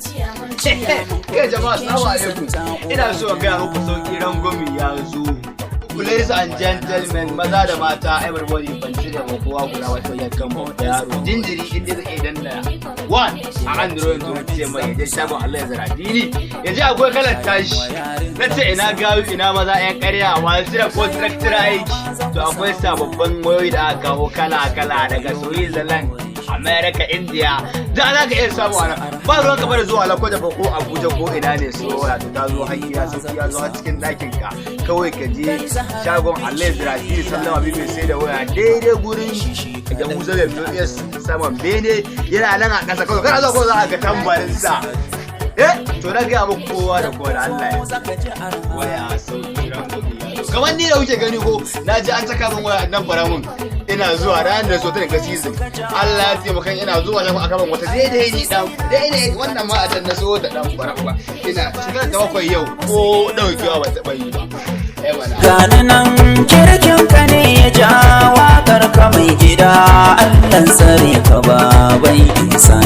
Kai jama'a, assalamu alaikum. Ina so in gaya muku, sauki rangwami ya zo. Ladies and gentlemen, maza da mata, everybody, ban cire ba kowa guda wata yankan babba, yaro, jinjiri, inda zai iya danna one a Android, to ce mai ya je shagon Allah ya zara dini ya je, akwai kalar tashi. Na ce ina gayu, ina maza yan karya masu cire contractor aiki? To akwai sababbin wayoyi da aka kawo kala kala daga Switzerland, America, India, da za ka iya samu a nan. Ba ruwan ka da zuwa Lakwaja ba ko Abuja ko ina ne. So waya to ta zo har gida, sauki ya zo har cikin ɗakin ka. Kawai ka je shagon Allah Zirati Sallama bi mai sai da waya, daidai gurin da Musa bai fito iya saman bene, yana nan a ƙasa. Kawai kana zuwa ko za a ga tambarin sa. Eh, to na gaya muku, kowa da kowa da Allah ya waya, sauki rangwame ya zo. Kamar ni da kuke gani ko, na ji an saka min waya nan fara mun, ina zuwa ranar da so ta daga season. Allah ya taimaka, ina zuwa shagon aka ban wata daidai ni dan daidai. Wannan ma a can na so da dan fara ba. Ina shekara ta 7 yau, ko daukewa ba taɓa yi ba. Eh mana. Gani nan kirkin ka ne ya ja waƙar ka mai gida, Allah tsare ka baban isa.